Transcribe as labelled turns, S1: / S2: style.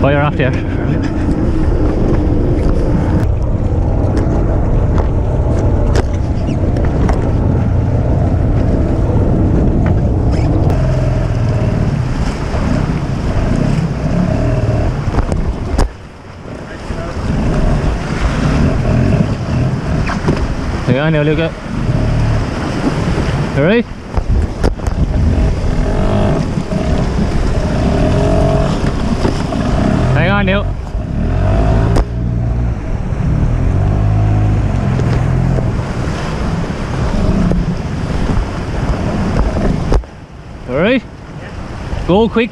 S1: Fire off there. Hang on now, Luca. All right? Hang on now. All right? Yeah. Go quick.